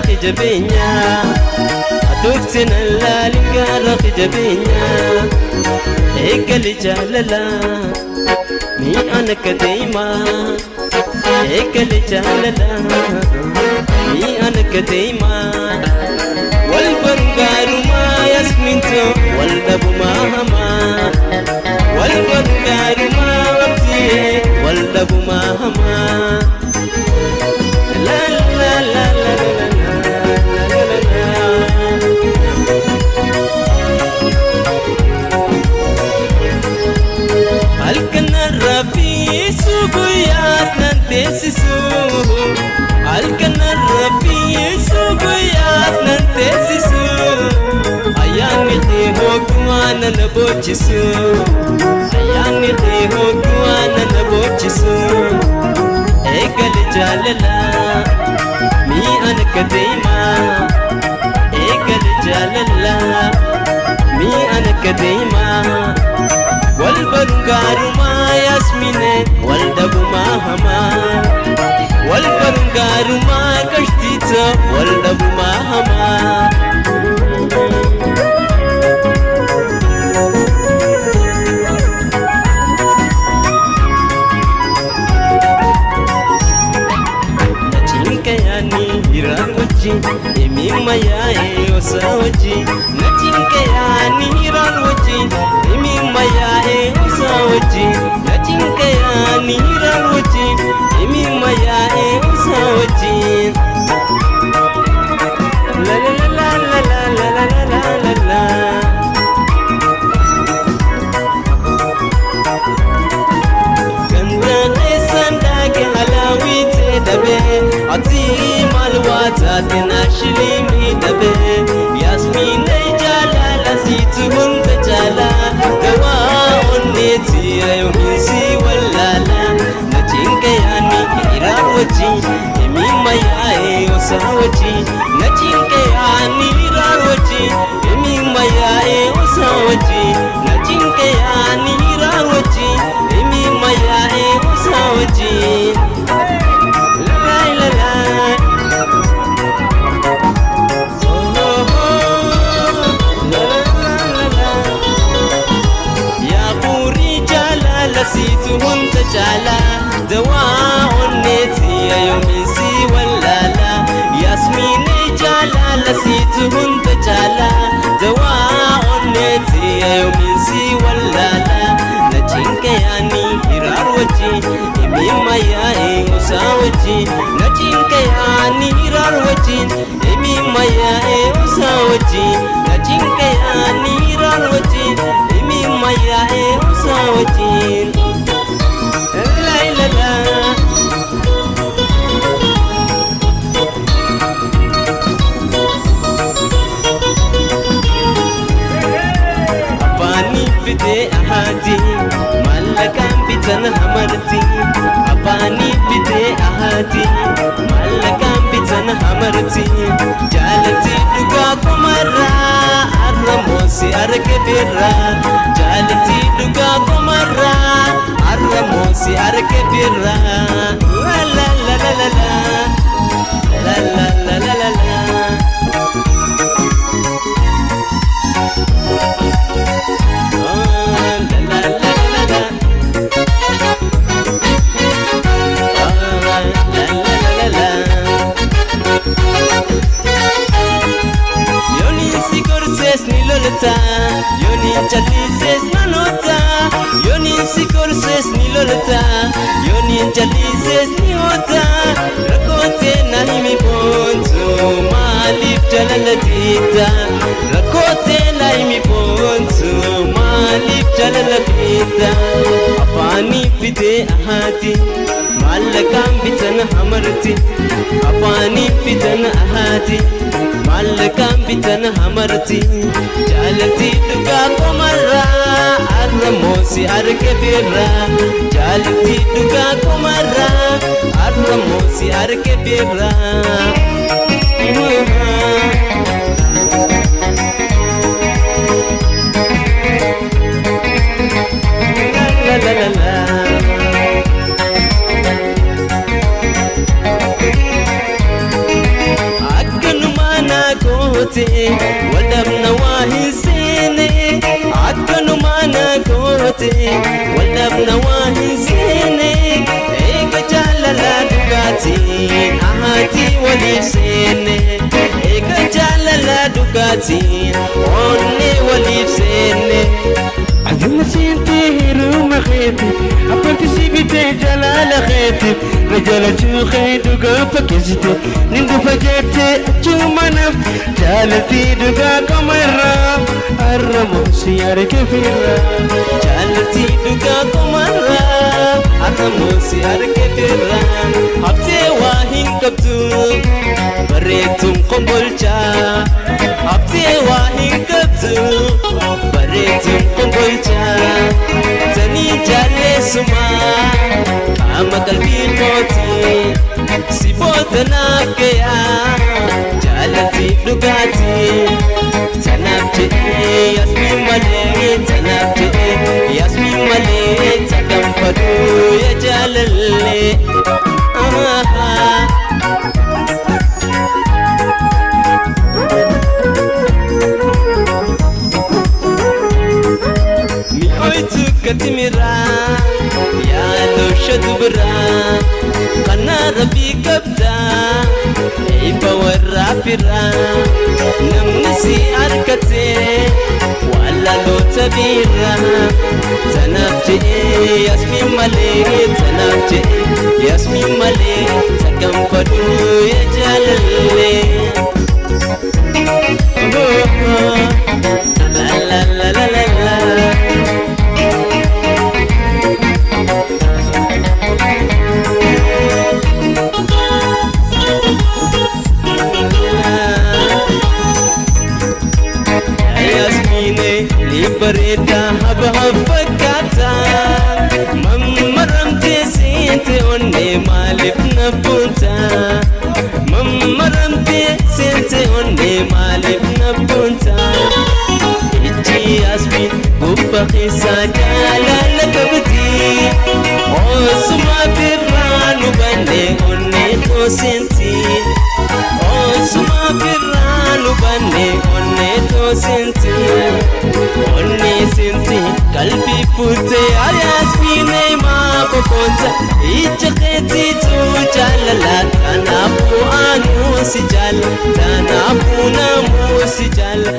Jabeenya aduuftin allaalin gaara jabeenya eegali jaalala mi'aan akka deemaa eegali jaalala mi'aan akka deemaa wal bargaarumaa yasminto wal dhabumaa hamaa wal bargaarumaa waqtiyee wal dhabumaa hamaa la la la la la. Halkan rafii guyyaas nan teessisu ayyaanni kee hoggumaa na boochisu ayyaanni kee hoggumaa na boochisu eegale jaalala mi'aan akka deemaa eegale jaalala mi'aan akka deemaa wal bargaarumaa yaasmine wal dhabumaa hamaa wal bargaarumaa kashtiita wal dhabumaa hamaa. Nachinka yaani hiraan wajjin himimma yaa'ee osaa wajjin nachinka yaani hiraan wajjin himimma yaa'ee osaa wajjin nachinka yaani hiraan wajjin himimma yaa'ee osaa wajjin. La la la la la la la la la la. Ganda keessan daake halaawii ta'e dabee ati maal waa taate naashilii dabee yaasmiin jaalala siitu hunda jaala dawaa onneeti yoomiinsi wallaala nachinka yaani hiraan wajjin himimma yaa'ee osaa wajjin nachinka yaani hiraan wajjin himimma yaa'ee osaa wajjin nachinka yaani hiraan wajjin himimma yaa'ee osaa wajjin. La la la. Siitu hunda jaala dawaa onneeti yoomiinsi wallaala yaasmiin jaalala siitu hunda jaala dawaa onneeti yoomiinsi wallaala nachinka yaani hiraar wajjin himimma yaa'ee osaa wajjin nachinka yaani hiraar wajjin himimma yaa'ee osaa wajjin nachinka yaani hiraar wajjin himimma yaa'ee osaa wajjin. La la la. Afaanii fidee ahaati maallaqaan bitan hamarti afaanii fidee ahaati maallaqaan bitan hamarti jaalati dhugaa kumarraa arra moosi arge birraa jaalati dhugaa kumarraa arra moosi arge birraa la la la la la la la la la la la. Yoni jallisees nanoota yoni si gorsees ni lolta yoni jallisees ni hoota rakkootee na himi boontu maaliif jaalala diida rakkootee na himi boontu maaliif jaalala diida afaanii fidee ahaati maallaqaan bitan hamarti afaanii bitan ahaati maallaqaan bitan hamarti jaalati dhugaa kumarraa arra moosi arge birraa jaalati dhugaa kumarraa arra moosi arge birraa. La la la la. Akka goote waldhabna waa hin seene akkanuma na goote waldhabna waa hin seene eega jaalala dhugaatiin haati waliif seene eega jaalala dhugaatiin onnee waliif seene. عندنا سنتي هروم خيتي أبرتي سيبتي جلال خيتي رجال شوخي دقا فكستي نندو فجتي أجومنا جالتي دقا كمرة الرموسي أرك فيرا Jaalati dhugaa qomarraa har'a arge firraa haftee waa hin qabdu bareetuun kombolchaa haftee waa hin qabdu bareetuun kombolchaa tanii jaalleessumaa qaama qalbii kootii si booda naaf gayaa jaalati dhugaatii tanaaf jedhee yasmiin malee tanaaf jedhee yasmiin malee taganfadhu ya jaalallee. Mi'ooytu katimiraa yaadosha dubiraa kana rabbii qabdaa eebba warraa firaa namni si argatee wallaloota biiraa tanaaf jedhee yasmiin malee tanaaf jedhee yasmiin malee taganfadhu ya jaalallee. La la la la la la. Yasmine ni bareeda haba fakkaata mammaramtee seente onnee maaliif na boonta mammaramtee seente onnee maaliif na boonta ijji Yasmin gubba keessaa jaalala qabdi osuma birraa nu banne onnee toosenti osuma birraa nu banne onnee toosenti onnee senti qalbii fuutee Yasmine maa boqonta ija keetiitu jaalala kanaafuu anuu si jaala kanaafuu namuu si jaala.